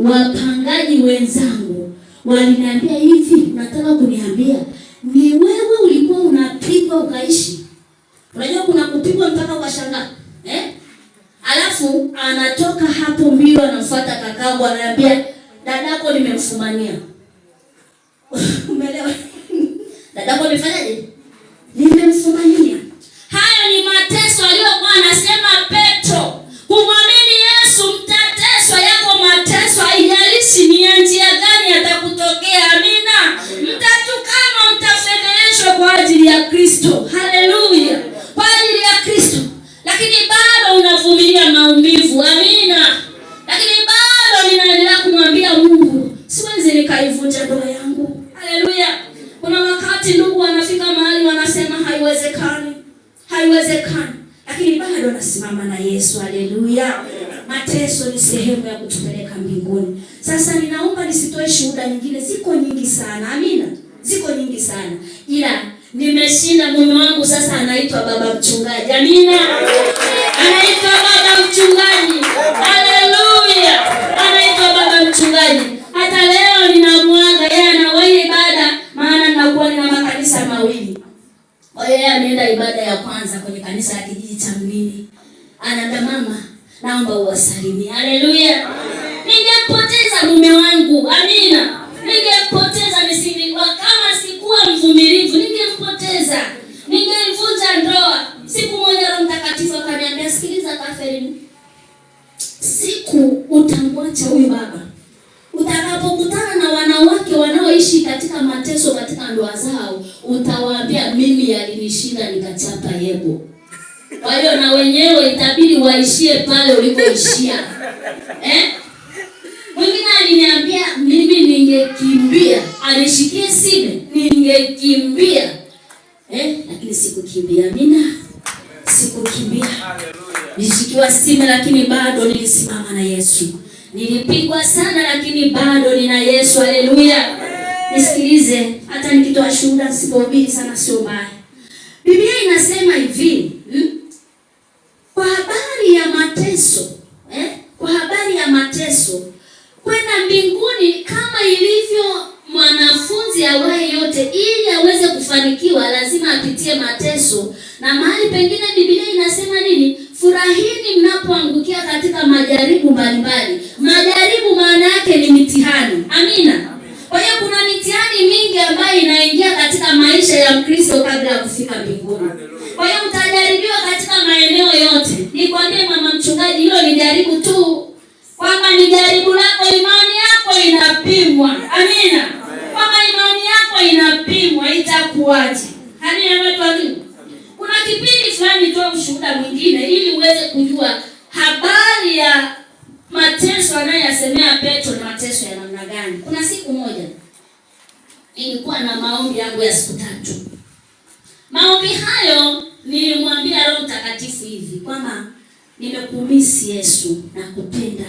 Wapangaji wenzangu waliniambia hivi, unataka kuniambia ni wewe ulikuwa unapigwa ukaishi? Unajua kuna kupigwa mpaka ukashangaa, eh? Alafu anatoka hapo mbio anamfuata kakangu, ananiambia dadako nimemfumania. Umeelewa? Dadako nimefanyaje? Nimemfumania. Hayo ni mateso aliyokuwa anasema Petro. Kumwamini Yesu mtateswa, yako mateso, haijalishi ni ya njia gani yatakutokea. Amina. Mtatukanwa, mtafedheheshwa kwa ajili ya Kristo. Haleluya, kwa ajili ya Kristo. Lakini bado unavumilia maumivu. Amina. Lakini bado ninaendelea kumwambia Mungu, siwezi nikaivunja ndoa yangu. Haleluya. Kuna wakati ndugu wanafika mahali wanasema haiwezekani, haiwezekani, lakini bado nasimama na Yesu. Haleluya. Mateso ni sehemu ya kutupeleka mbinguni. Sasa ninaomba nisitoe shuhuda nyingine, ziko nyingi sana. Amina, ziko nyingi sana, ila nimeshinda. Mume wangu sasa anaitwa baba mchungaji. Amina, anaitwa baba mchungaji. Haleluya, anaitwa baba mchungaji. Hata leo ninamwaga yeye, anawahi ibada, maana ninakuwa nina makanisa mawili. Kwa hiyo yeye ameenda ibada ya kwanza kwenye kanisa la kijiji cha Mnini, anaambia mama, naomba uwasalimie. Haleluya. Ningempoteza mume wangu. Amina, ningempoteza nisingekuwa, kama sikuwa mvumilivu, ningempoteza, ningeivunja ndoa. Siku moja Roho Mtakatifu akaniambia, sikiliza Catherine, siku utamwacha huyu baba, utakapokutana na wanawake wanaoishi katika mateso katika ndoa zao, utawaambia mimi yalinishinda nikachapa yebo. Kwa hiyo na wenyewe itabidi waishie pale ulikoishia, eh? Mwingine aliniambia mimi ningekimbia, alishikie sime, ningekimbia, eh? Lakini sikukimbia. Amina, sikukimbia. Nilishikiwa sime, lakini bado nilisimama na Yesu. Nilipigwa sana, lakini bado nina Yesu. Haleluya. Nisikilize, hata nikitoa shuhuda nisipohubiri sana sio mbaya. Biblia inasema hivi, Kwa habari ya mateso, eh? Kwa habari ya mateso kwenda mbinguni, kama ilivyo mwanafunzi awaye yote, ili aweze kufanikiwa lazima apitie mateso. Na mahali pengine Biblia inasema nini? Furahini mnapoangukia katika majaribu mbalimbali. Majaribu maana yake ni mitihani. Amina. Kwa hiyo kuna mitihani mingi ambayo inaingia katika maisha ya Mkristo kabla ya kufika mbinguni. Kwa hiyo mtajaribiwa katika maeneo yote. Nikwambie mama mchungaji, hilo ni jaribu tu, kwamba ni jaribu lako, imani yako inapimwa. Amina, kwamba imani yako inapimwa, itakuwaje? Amina, watu wa Mungu. Kuna kipindi fulani nitoe ushuhuda mwingine ili uweze kujua habari ya mateso anayoyasemea Petro na mateso ya namna gani. Kuna siku moja nilikuwa na maombi yangu ya siku tatu. Maombi hayo nilimwambia Roho Mtakatifu hivi kwamba nimekumisi Yesu, nakupenda,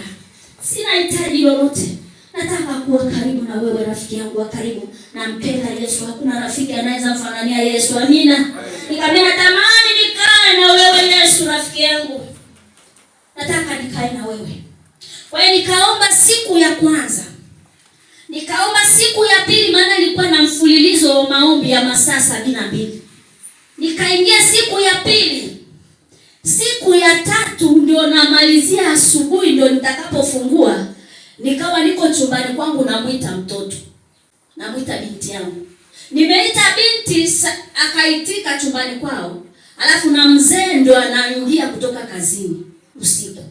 sina hitaji lolote, nataka kuwa karibu na wewe, rafiki yangu wa karibu. Nampenda Yesu, hakuna rafiki anaweza mfanania Yesu. Amina. Nikamwambia natamani nikae na wewe Yesu, rafiki yangu, nataka nikae na wewe. Kwa hiyo nikaomba siku ya kwanza, nikaomba siku ya pili, maana nilikuwa na mfululizo wa maombi ya masaa 72. Nikaingia siku ya pili, siku ya tatu ndio namalizia asubuhi, ndio nitakapofungua. Nikawa niko chumbani kwangu, namuita mtoto, namuita binti yangu. Nimeita binti akaitika chumbani kwao, alafu na mzee ndio anaingia kutoka kazini usiku.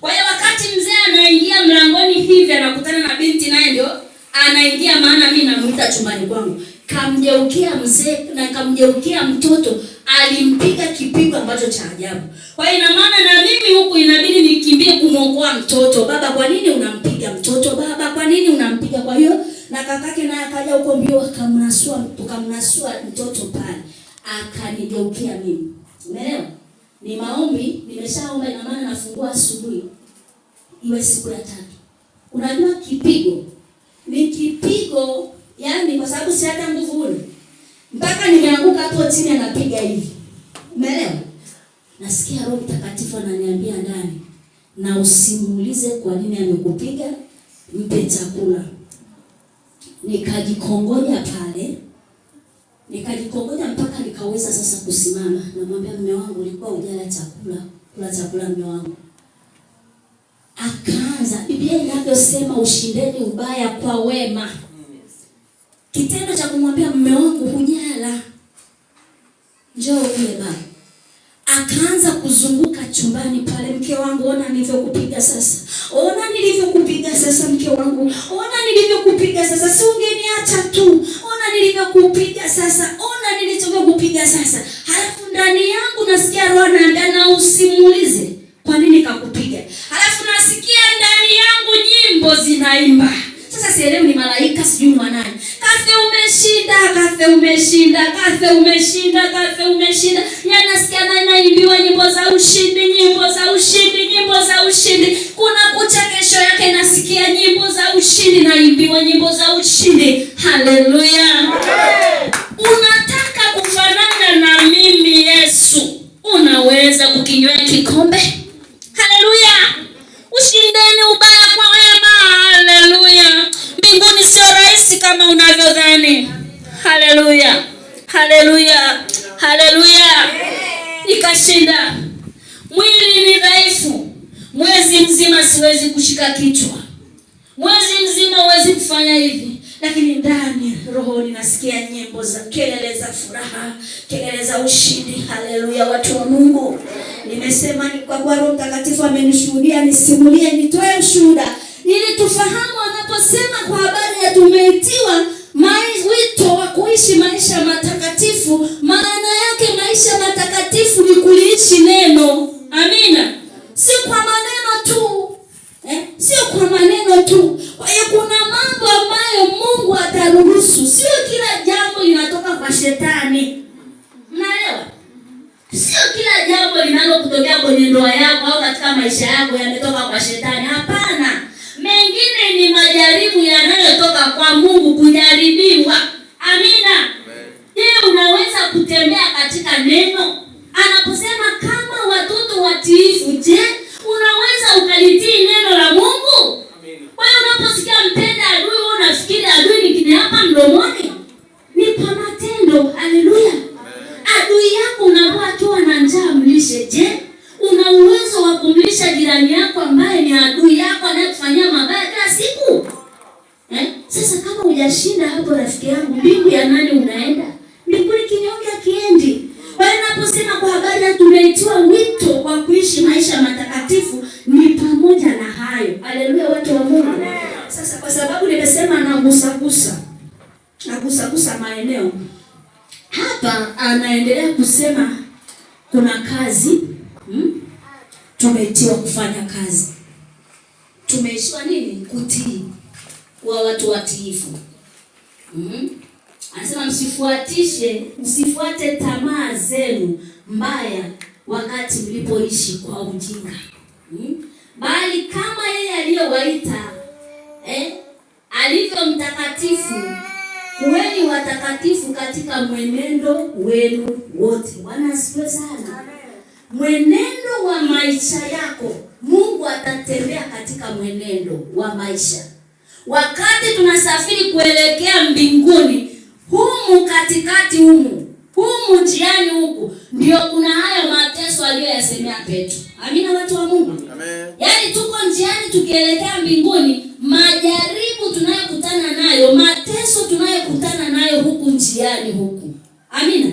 Kwa hiyo wakati mzee anaingia mlangoni hivi anakutana na binti, naye ndio anaingia, maana mimi namuita chumbani kwangu. Kamgeukia mzee na kamgeukia mtoto, alimpiga kipigo ambacho cha ajabu. Kwa hiyo ina maana na mimi huku inabidi nikimbie kumwokoa mtoto. Baba, kwa nini unampiga mtoto? Baba, kwa nini unampiga? Kwa hiyo na kakake naye akaja huko mbio, akamnasua, tukamnasua mtoto pale, akanigeukia mimi. Umeelewa? Ni maombi nimeshaomba, ina maana nafungua asubuhi iwe siku ya tatu. Unajua kipigo ni kipigo, yani kwa sababu si hata nguvu ule, mpaka nimeanguka hapo chini, anapiga hivi. Umeelewa? Nasikia Roho Mtakatifu ananiambia ndani, na usimuulize kwa nini amekupiga, Mpe chakula. Nikajikongoja pale, nikajikongoja mpaka nikaweza sasa kusimama. Namwambia mume wangu, ulikuwa hujala chakula, kula chakula mume wangu. Akaanza, Biblia inavyosema ushindeni ubaya kwa wema. Kitendo cha kumwambia mume wangu hujala, njoo ule baba. Akaanza kuzunguka chumbani pale, mke wangu, ona nilivyokupiga sasa, ona nilivyokupiga sasa, mke wangu, ona nilivyokupiga sasa, si ungeniacha tu, ona nilivyokupiga sasa, ona nilichokupiga sasa. Halafu ndani yangu nasikia roho ananiambia na usimuulize kwa nini kakupiga. Halafu nasikia ndani yangu nyimbo zinaimba. Sasa sielewi ni malaika sijui ni wanani. Kafe umeshinda, kafe umeshinda, kafe umeshinda, kafe umeshinda. Nasikia na naimbiwa nyimbo za ushindi, nyimbo za ushindi, nyimbo za ushindi. Kuna kucha kesho yake nasikia nyimbo za ushindi, naimbiwa nyimbo za ushindi. Haleluya. Unataka kufanana na mimi Yesu, unaweza kukinywea kikombe? Haleluya. Ushindeni ubaya kwa wema. Haleluya. Mbinguni sio rahisi kama unavyodhani. Haleluya. Haleluya. Haleluya. Nikashinda. Mwili ni dhaifu. Mwezi mzima siwezi kushika kichwa. Mwezi mzima huwezi kufanya hivi. Lakini ndani rohoni nasikia nyimbo za kelele za furaha, kelele za ushindi. Haleluya, watu wa Mungu. Nimesema ni kwa kuwa Roho Mtakatifu amenishuhudia, nisimulie, nitoe ushuhuda ili tufahamu anaposema kwa habari ya tumeitiwa wito wa kuishi maisha matakatifu. Maana yake maisha matakatifu ni kuliishi neno. Amina. Sio kwa maneno tu. Sio kwa maneno tu. Kwa hiyo kuna mambo ambayo Mungu ataruhusu. Sio kila jambo linatoka kwa shetani. Mnaelewa? Sio kila jambo linalokutokea kwenye ndoa yako au katika maisha yako yametoka kwa shetani. Hapana. Mengine ni majaribu yanayotoka kwa Mungu kujaribiwa. Amina. Je, unaweza kutembea katika neno? Anaposema kama watoto watiifu, je, unaweza ukalitii neno la Mungu? Wewe unaposikia mpenda adui, wewe unafikiri adui ni kiniapa mdomoni? Ni kwa matendo. Haleluya. Adui yako unakuwa akiwa na njaa, mlishe. Je, una uwezo wa kumlisha jirani yako ambaye ni adui yako anayekufanyia mabaya kila siku? Sasa kama hujashinda hapo, rafiki yangu, mbingu ya nani unaenda? Mbinguni kinyonge kiendi. Kwa hiyo naposema kwa habari ya tumeitiwa wito wa kuishi maisha matakatifu ni pamoja na hayo. Haleluya, watu wa Mungu. Sasa kwa sababu nimesema nagusagusa maeneo hapa, anaendelea kusema kuna kazi. Tumeitiwa kufanya kazi. Tumeishiwa nini? Kutii, kuwa watu watiifu. Anasema msifuate tamaa zenu mbaya wakati mlipoishi kwa ujinga. Bali kama yeye aliyowaita alivyo mtakatifu, kuweni watakatifu katika mwenendo wenu wote. Bwana asifiwe sana. Mwenendo wa maisha yako, Mungu atatembea katika mwenendo wa maisha. Wakati tunasafiri kuelekea mbinguni, humu katikati humu, humu njiani huku, ndio kuna hayo mateso aliyoyasemea Petro. Amina, watu wa Mungu. Amen. Yaani tuko njiani tukielekea mbinguni, majaribu tunayokutana nayo, mateso tunayokutana nayo huku njiani huku. Amina.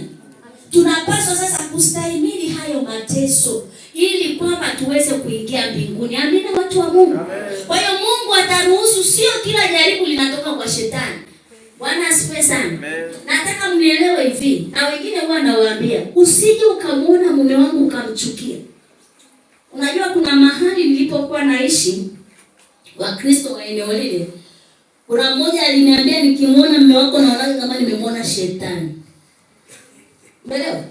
Tunapaswa sasa kustahimili hayo mateso ili kwamba tuweze kuingia mbinguni. Amina, watu wa Mungu. Kwa hiyo Mungu ataruhusu, sio kila jaribu linatoka kwa shetani. Bwana asifiwe sana. Amen. Nataka mnielewe hivi, na wengine huwa nawaambia, usije ukamuona mume wangu ukamchukia. Unajua kuna mahali nilipokuwa naishi, Wakristo wa eneo lile, kuna mmoja aliniambia nikimuona mume wako naona kama nimemuona shetani. Umeelewa?